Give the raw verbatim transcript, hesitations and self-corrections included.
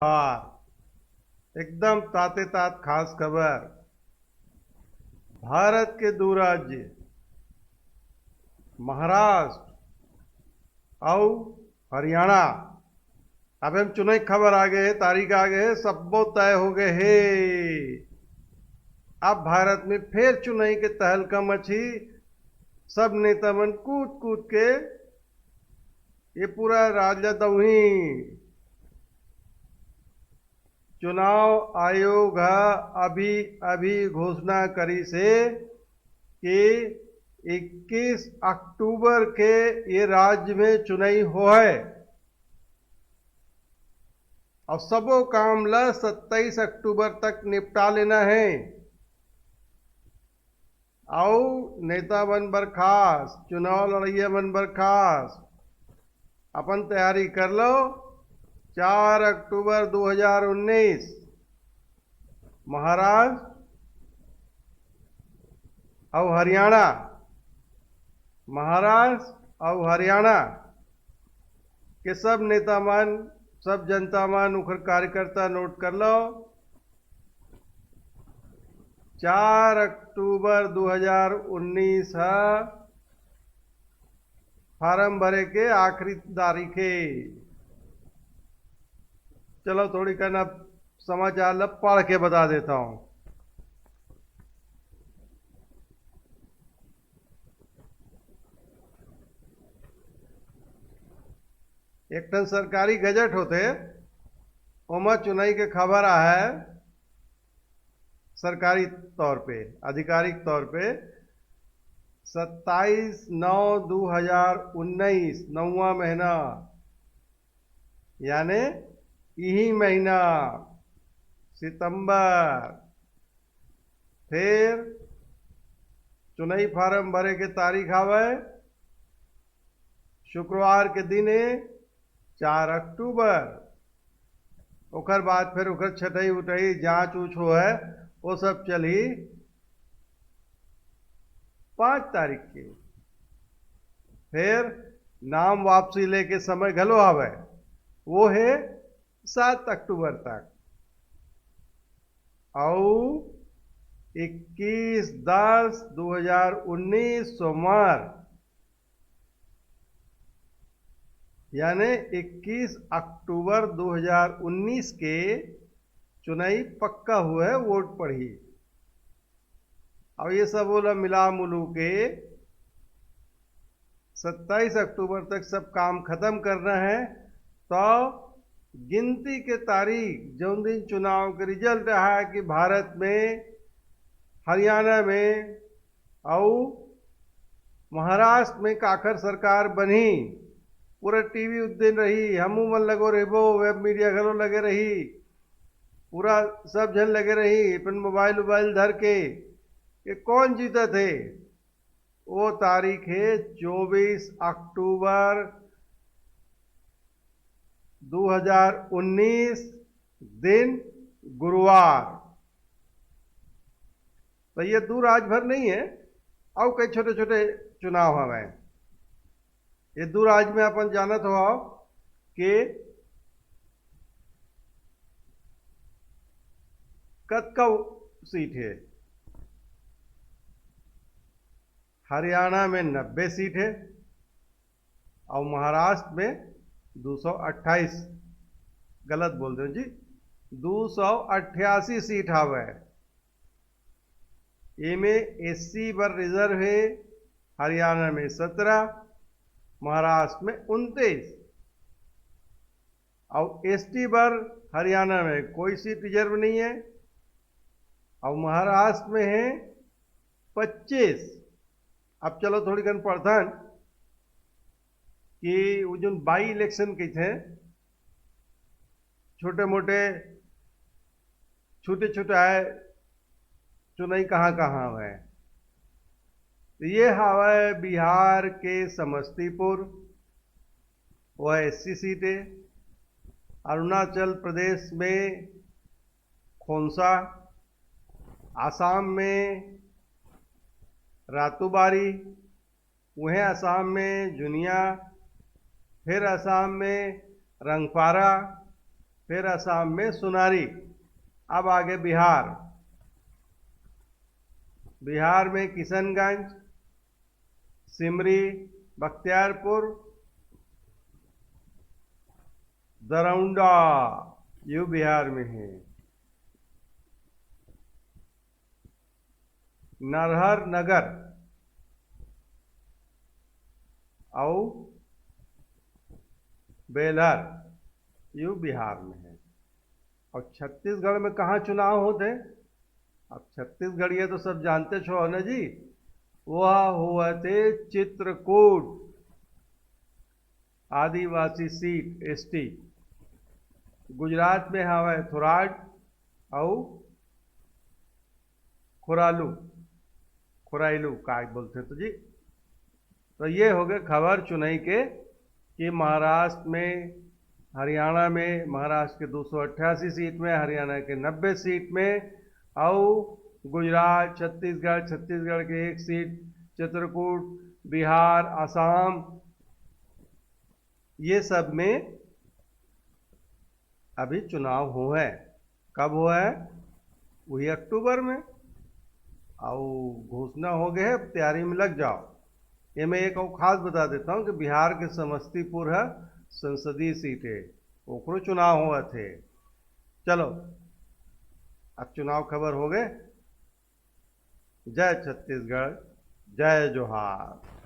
हाँ, एकदम ताते तात खास खबर। भारत के दू राज्य महाराष्ट्र अउ हरियाणा, अब हम चुनाई खबर आ गए हे, तारीख आ गए हे, सब्बो तय हो गए हे। अब भारत में फेर चुनाई के तहलका मची। सब नेता मन कूद कूद के ये पूरा राज्य दौही। चुनाव आयोग ह अभी अभी घोषणा करिस हे कि इक्कीस अक्टूबर के ये राज्य में चुनाई होहय। अउ सबो काम ल सत्ताईस अक्टूबर तक निपटा लेना हे। अउ नेता मन बर खास, चुनाव लड़इया मन बर खास, अपन तैयारी कर लो। चार अक्टूबर दू हजार उन्नीस, महाराष्ट्र अउ हरियाणा, महाराष्ट्र अउ हरियाणा के सब नेता मन, सब जनता मन, उखर कार्यकर्ता नोट कर लो। चार अक्टूबर दू हजार उन्नीस ह फार्म भरे के आखिरी तारीख हे। चलो, थोड़ी कन अब समाचार ल पढ़ के बता देता हूँ। एक ठन सरकारी गजट होथे, ओमा चुनाई के खबर आहय। सरकारी तौर पे, आधिकारिक तौर पे सत्ताईस नौ दू हजार उन्नीस, नौवां महीना, यानी इही महीना सितंबर। फेर चुनाई फार्म भरे के तारीख आवय, शुक्रवार के दिन हे, चार अक्टूबर। ओकर बाद फेर ओकर छटई उटई, जांच ऊंच होहय, वो सब चलही पाँच तारीख के। फेर नाम वापसी लेके समय घलो हवय, वो हे सात अक्टूबर तक। अउ इक्कीस दस दू हजार उन्नीस, सोमवार, यानी इक्कीस अक्टूबर दू हजार उन्नीस के चुनाई पक्का होहय, वोट पड़ही। अब ये सब ओला मिला मुलू के सत्ताईस अक्टूबर तक सब काम खत्म करना हे, तो गिनती के तारीख, जौन दिन चुनाव के रिजल्ट आहा कि भारत में, हरियाणा में अउ महाराष्ट्र में काखर सरकार बनही, पूरा टीवी उस दिन रही, हमू मन लगो रहिबो, वेब मीडिया घलो लगे रही, पूरा सब झन लगे रही अपन मोबाइल उबाइल धर के, कि कौन जीतत हे। वो तारीख हे चौबीस अक्टूबर दू हजार उन्नीस, दिन गुरुवार। तो ये दू राज्य भर नहीं हे, अउ कई छोटे छोटे चुनाव हवय। ये दू राज्य में अपन जानत हो कि कतका सीट हे। हरियाणा में नब्बे सीट हे अउ महाराष्ट्र में दो सौ अट्ठाईस, गलत बोल दे जी, दो सौ अट्ठासी सीट हवय। एमे एससी बर रिजर्व हे, हरियाणा में सत्रह, महाराष्ट्र में उनतीस। अउ एसटी बर हरियाणा में कोई सीट रिजर्व नहीं हे, अउ महाराष्ट्र में हे पच्चीस। अब चलो थोड़ी कन पढ़थन कि वो जोन बाई इलेक्शन कहिथे, छोटे मोटे, छोटे छोटे आय चुनाई कहाँ कहाँ हवय। तो ये हवय बिहार के समस्तीपुर, वो एससी सीट हे। अरुणाचल प्रदेश में खोंसा, आसाम में रातुबारी, उहें आसाम में जुनिया, फिर आसाम में रंगपारा, फिर असम में सोनारी। अब आगे बिहार। बिहार में किशनगंज, सिमरी, बख्तियारपुर, दरौंडा, यू बिहार में हे। नरहर नगर अउ बेलहर, यू बिहार में हे। अउ छत्तीसगढ़ में कहाँ चुनाव होत हे? अब छत्तीसगढ़िया तो सब जानते छो ना जी, वह होवत हे चित्रकूट, आदिवासी सीट, एसटी। गुजरात में हवय थोराड अउ खोरालू, खोराइलू का बोलथे तो जी। तो ये हो गए खबर चुनई के कि महाराष्ट्र में, हरियाणा में, महाराष्ट्र के दो सौ अट्ठासी सीट में, हरियाणा के नब्बे सीट में, अउ गुजरात, छत्तीसगढ़, छत्तीसगढ़ के एक सीट, चित्रकूट, बिहार, असम, ये सब में अभी चुनाव होवय। कब होवय? वही अक्टूबर में। अउ घोषणा हो गए हे, अब तैयारी में लग जाओ। ये मैं एक अउ खास बता देता हूँ कि बिहार के समस्तीपुर ह संसदीय सीट हे, ओकरो चुनाव होवत हे। चलो, अब चुनाव खबर हो गए। जय छत्तीसगढ़, जय जोहार।